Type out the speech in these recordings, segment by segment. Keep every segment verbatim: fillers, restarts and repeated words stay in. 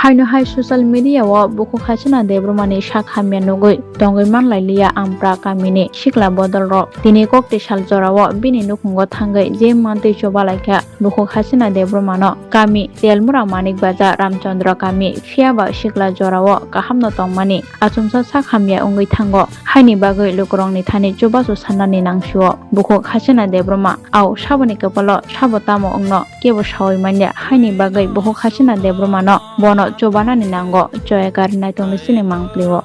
Haino hai social media o bukhuk Hasina Debbarma ni sak hamya nugwi tongwi manlai liya Ampra kamini sikla bodol rok. Tini kokti sal jora o bini nukhungo thangwi je mantwi chuba lai kha bukhuk Hasina Debbarma no kami Telmura Manik Bazar Ramchandra kami phiya ba sikla jora o kaham no tongmani achomsa sak hamya wngwi thango. Haini bagwi lukurok ni thani chubachu sanani nang sio bukhuk Hasina Debbarma. Au saboni kwpalo sabo tamo wngno kebo saui manya, haini bagwi bukhuk Hasina Debbarmano bono chubanani nango, choya kari naitongni sini mangpli o.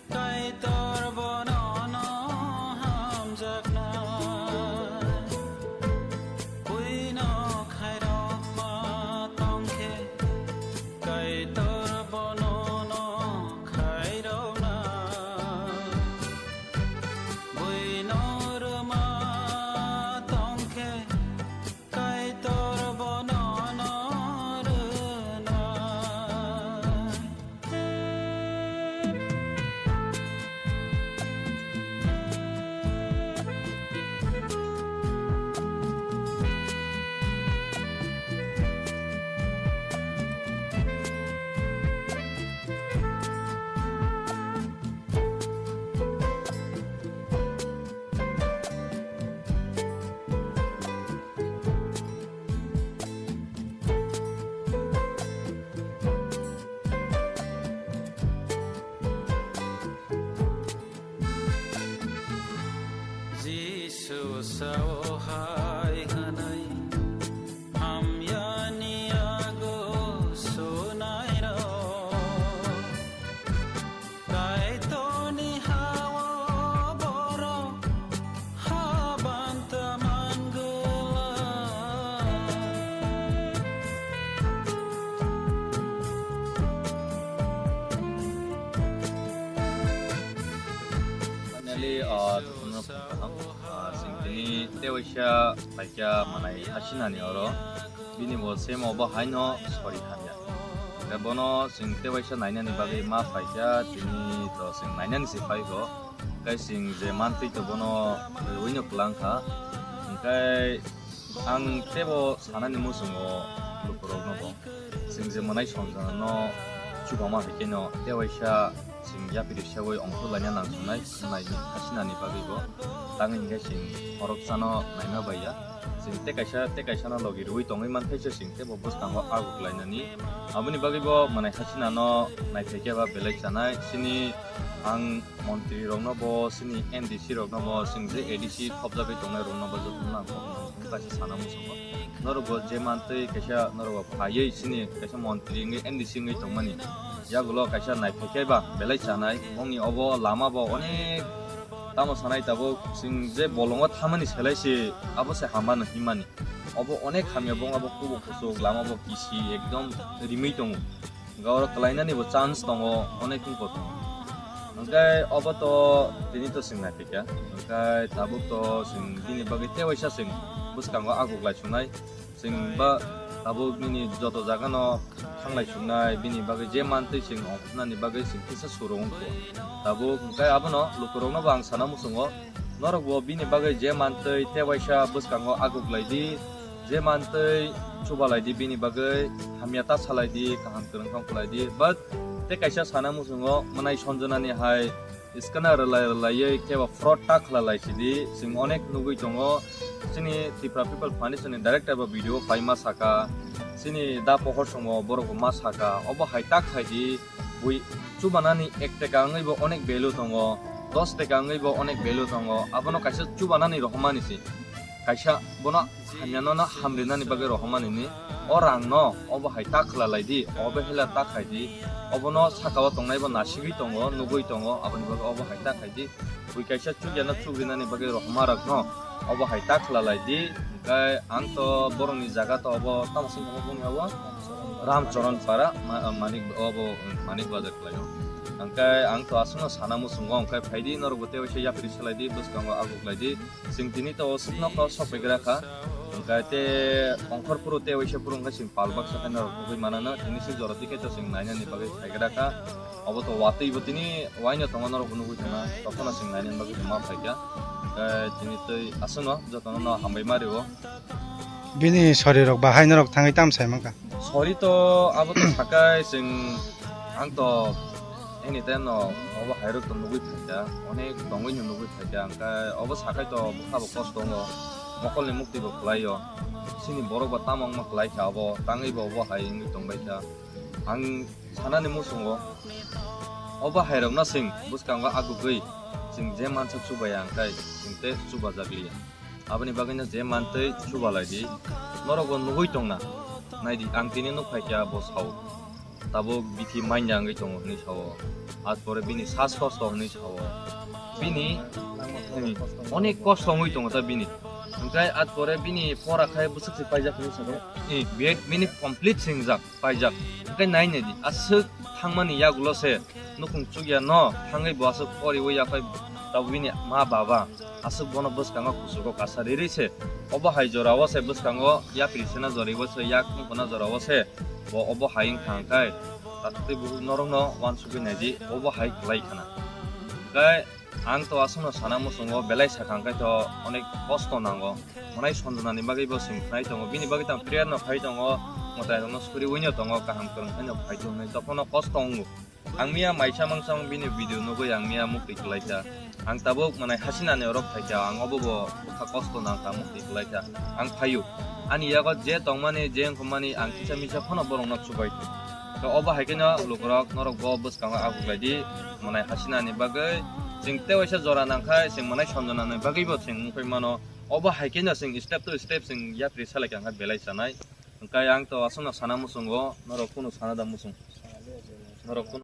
Kaitor bono no hamjaknai, buino khairokma tongkhe, Kaitor bono no khairoknai, buino rwma tongkhe, Kaitor bono no rwnai. Jisu sao hai hwnwi hamyani yago sunairok. Kaitorni ha-o borok haban ta man glak. Finally, uh, Ah, chwng tini tewaisa paikha manai hasinani oro. Bini bo semo bo haino sori hamya. Hwnkhe bono chwng tewaisa nainani bagwi ma paikha, tini to chwng nainani se phaikho. Hwnkhe chwng je mantwi to bono rwino kwlang kha. Hwnkhe ang tebo sanani muchungo lukurokno bo. Chwng je mwnai songjano chubama hai kheno tewaisa chwng yapri sewoi ongkhorlaina nangsungnai khwnai hasinani bagwibo. Tangwi hinkhe chwng khoroksano naima baiya. Chwng tei kaisa, tei kaisano logi rwui tongwi mankhe se chwng teibo bwskango aguklainani. Aboni bagwibo mwnai hasinano naithai khe ba belai chanai. Chini ang montri rokno bo, chini M D C rokno bo, chwng je A D C khopjagwi tongnai rokno bo jotono ang khopjagwi kaisa sana muchungo. Norok bo je mantwi kaisa norok bo phaiwi chini kaisa montri wngwi M D C wngwi tongmani. Yagulo kaisa naithai khe ba belai chanai. Bongni obo lama bo onek tamo sanai tabuk chwng je bolongo thamani selai se abo se hamano hinmani. Obo onek hamya bong abo kubuk kuchuk lama bo kisi ekdom rimwi tongo. Hwnkhe oro kwlainani bo chance tongo, onek wng kotor. Hwnkhe obo to tini to chwng naipikha. Hwnkhe tabuk to chwng bini bagwi tewaisa chwng bwskango aguklai chungnai. Chwng ba tabuk nini joto jagano thanglai chungnai, bini bagwi je mantwi chwng ongkhornani bagwi chwng kisa surung wngkho. Tabuk hwnkhe abono lukurokno bo ang sana muchungo. Norok bo bini bagwi je mantwi tewaisa bwskango aguklai di, je mantwi chubalai di bini bagwi, hamya ta salai di, kaham kwrwng tong khlai di. But tei kaisa sana muchungo mwnai sonjonani hai skana rwlai rwlaiwi kebo fraud ta khwlalai sidi. Chwng onek nugwi tongo, chini Tripura People Foundation ni director bo video pai ma saka, chini da pohor songbo borok bo ma saka, obo hai ta khai di. Bui chubanani ek taka wngwi bo onek value tongo, dos taka wngwi bo onek value tongo. Abono kaisa chubanani rohormani se. Kaisa bono hamyano no hamrinani bagwi rohormani ni. O rang no obo hai ta khwlalai di, obo hela ta khai di. Obono saka o tongnai bo nasigwi tongo, nugwi tongo, aboni bagwi obo hai ta khai di. Bui kaisa chukyano chugrinani bagwi rohorma rok no obo hai ta khwlalai di. Hwnkhe ang to borokni jaga to obo tamo sing tongmo boni obo Ramcharan Para, ma-, Manik, obo Manik Bazar khlaio. Hwnkhe ang to aswkno sana muchungo, hwnkhe phaidi norokbo tei waisa yapri salaidi, bwskango aguklaidi. Chwng tini to o swkno kok sok paigra kha. Hwnkhe tei ongkhor phuru tei waisa phuru hwnkhe chwng pal baksa khe norok nugwi manano. Tini swk jora twi khe to chwng nainani bagwi phaigra kha. Obo to watwi bo tini waino tongo, norokbo nugwi tongna. Tokhono chwng nainani bagwi ma phaikha. Hwnkhe tini twi aswkno jotono no hambai ma rwo. Bini sorirok bahai norok thangwi tamo sai mankha? Sori to abo to sakai chwng, ang to anytime no obo hairok to nugwi phaikha, onek tongwi no nugwi phaikha, hwnkhe obo sakai to bwkha bo kosto wngo, mokolni mukti bo kwlaio, chini borok bo tamo wngma kwlaikha, obo tangwi bo obo hai wngwi tongbaikha. Ang sanani muchungo obo hairokno chwng bwskango agugwi chwng je mansa chubaya, hwnkhe chwng tei chubajak liya. Aboni bagwino je mantwi chubalaidi, norokbo nugwi tongna. Naidi, ang tini nuk phaikha bo sao. Tabuk bithi manya wngwi tongo hwnwi sao. At pore bini sas kosto hwnwi sao. Bini, hmm, onek kosto wngwi tongo ta bini. Hwnkhe at pore bini pora khai bwswk se paijak hwnwi sao. Eh, B Ed bini complete singjak. Paijak. Hwnkhe nai naidi, aswk thangmani yagulo se nukhung chukya no thangwi bo aswk poriwi yakhai tabuk bini ma baba aswk bono bwskango kuchugo kasa riri se. Obo hai jorao se bwskango yapri sena joribo se, yak wngkona jorao se bo obo hai wngkha hwnkhe takhuk tei bukhuk norokno uansugwi naidi, obo hai kwlai khana. Hwnkhe Ang to aswkno sana muchungo, belai sakha hwnkhe to onek kosto nango. Mwnai sonjona ni bagwi bo chwng khnai tongo. Bini bagwi tang prayer no khai tongo, mwtai rokno suriwi no tongo, kaham kwrwng khai no khai tongo, tokhono kosto wngo. Ang miya maisa mangsa bini video nugwi ang miya mukti kwlaikha. Ang tabuk mwnai hasina ni orok phaikha, ang obo bo bwkha kosto nangkha, mukti kwlaikha. Ang phaio. Ani yago je tongmani, je wngkha mani, ang kisa misa phano borokno chubai. To obo hai kheno lukurok norok bo bwskango aguklai di, mwnai hasina ni bagwi. Chwng tei waisa jora nangkhai, chwng mwnai sonjona ni bagwi bo chwng wngwi mano. Obo hai kheno chwng step to step chwng yapri salai kha belai chanai. Hwnkhe ang to aswkno sana muchungo, norok kunu sana da muchung. Norok kunu